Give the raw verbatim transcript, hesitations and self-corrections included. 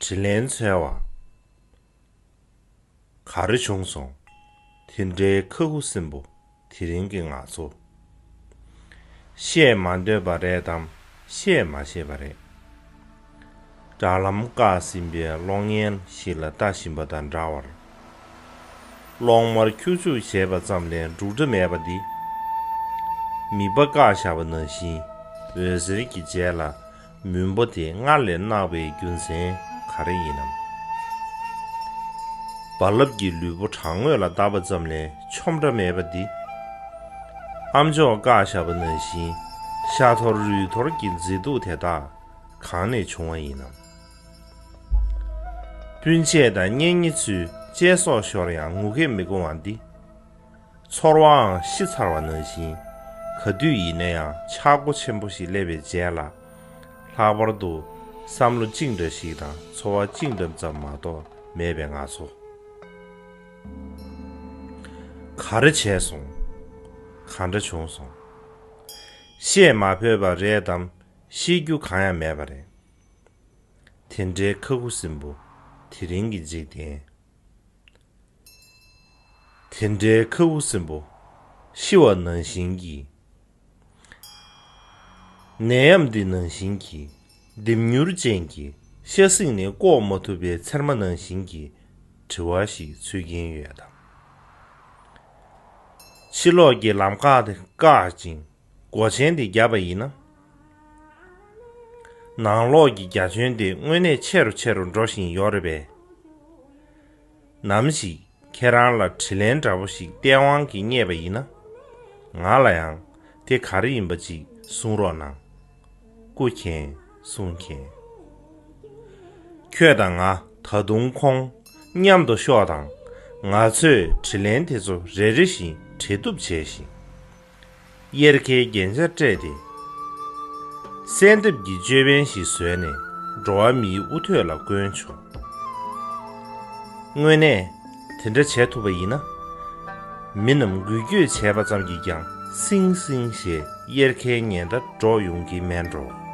དྲིན་ལན་འཚོལ་བ། ག་རེ་བྱུང་སོང་། དེ་འདྲའི་ཁ་ཁུ་སིམ་པོ་དེ་རིང་གི་ང་ཚོ། བཤད་མ་འདོད་པ་རེད་དམ། བཤད་མ་ཤེས་པ་རེད། དྲ་ལམ་བཀག་ཟིན་པའི་གློག་བརྙན་ཞིག་ལ་ལྟ་བཞིན་པ་དང་འདྲ་བར། གློག་དམར་ཁྱུག་ཁྱུག་བྱས་པ་ཙམ་ལས་འབྲུག་སྒྲ་མེད་པ་འདི། མིད་པ་བཀག་བཞག་པ་ནང་བཞིན་འོད་ཟེར་གྱི་རྗེས་ལ་མུན་པ་དེ་སྔར་ལས་གནག་པའི་རྒྱུ་མཚན་ག་རེ་ཡིན་ནམ། རྦ་རླབས་ཀྱི་ལུས་པོ་བྲང་ངོས་ལ་བཏབ་པ་ཙམ་ལས་ཆོམ་སྒྲ་མེད་པ་འདི། ཨ་མཆོག་བཀག་བཞག་པ་ནང་བཞིན་ཤ་འཐོར་རུས་འཐོར་གྱི་མཛེས་སྡུག་དེ་དག་གང་ནས་བྱུང་བ་ཡིན་ནམ། སྤུན་མཆེད་དང་གཉེན་ཉེ་ཚོས་གཅེས་སྲོག་ཤོར་ཡང་ངུ་སྐད་མི་སྒོ་བ་འདི། ཚོར་བའང་ཤི་ཚར་བ་ནང་བཞིན། ག་དུས་ཡིན་ན་ཡང་ཆག་སྒོ་ཆེན་པོ་ཞིག་སླེབས་པའི་རྗེས་ལ། ལྷག་པར་དུ་བསམ་བློ་གཅིག་འདྲ་ཞིག་དང་ཚོར་བ་གཅིག་འདྲ་ཙམ་མ་གཏོགས་མེད་པའི་ང་ཚོ། ག་རེ་བྱས་སོང་། གང་འདྲ་བྱུང་སོང་། བཤད་མ་ཕོད་པ་རེད་དམ། བཤད་རྒྱུ་གང་ཡང་མེད་པ་རེད། དེ་འདྲའི་ཁ་ཁུ་སིམ་པོ་དེ་རིང་གི་འཇིག་རྟེན། དེ་འདྲའི་ཁ་ཁུ་སིམ་པོ་ཤི་བ་ནང་བཞིན་གྱི། ནད་ཡམས་འདི་ནང་བཞིན་གྱི་ལྡེམ་མྱུར་ཅན་གྱི་ཤ་གསེང་ནས་བཀོག་མ་ཐུབ་པའི་ཚེར་མ་ནང་བཞིན་གྱི་དྲི་བ་ཞིག་འཚོལ་གྱིན་ཡོད་དམ། ཕྱི་ལོགས་ཀྱི་ལམ་ཁ་དེ་བཀག་ཅིང་སྒོ་ཆེན་དེ་བརྒྱབ་པ་ཡིན་ན། ནང་ལོགས་ཀྱི་རྒྱ་ཁྱོན་དེ་དངོས་གནས་ཆེ་རུ་ཆེ་རུ་འགྲོ་བཞིན་ཡོད་རེད་པས། ནམ་ཞིག་ཁྱེད་རང་ལ་དྲིན་ལན་འདྲ་པོ་ཞིག་སྟེས་དབང་གིས་རྙེད་པ་ཡིན་ན། ང་ལ་ཡང་དེ་ག་རེ་ཡིན་པ་ཅིག་གསུང་རོགས་གནང་། སྐུ་མཁྱེན། གསུང་མཁྱེན། ཁྱོད་དང་ང་ད་དུང་ཁོང་མཉམ་དུ་ཤོག་དང་། ང་ཚོས་དྲིན་ལན་དེ་ཚོ་རེ་རེ་བཞིན་འབྲེལ་གཏུབ་བྱས་ཤིང་། དབྱར་ཁའི་རྒྱན་ཆ་སྤྲས་ཏེ། གསལ་འདེབས་ཀྱི་ཅོད་པན་ཞིག་བཟོས་ནས་འགྲོ་བ་མིའི་དབུ་ཐོད་ལ་བསྐོན་ཆོག་དངོས་གནས་དེ་འདྲ་བྱེད་ཐུབ་པ་ཡིན་ན། མི་རྣམས་འགུལ་སྐྱོད་བྱས་པ་ཙམ་གྱིས་ཀྱང་སིང་སིང་ཞེས་དབྱར་ཁའི་ཉི་ཟླ་སྒྲོག་ཡོང་གི་མེད་འགྲོ།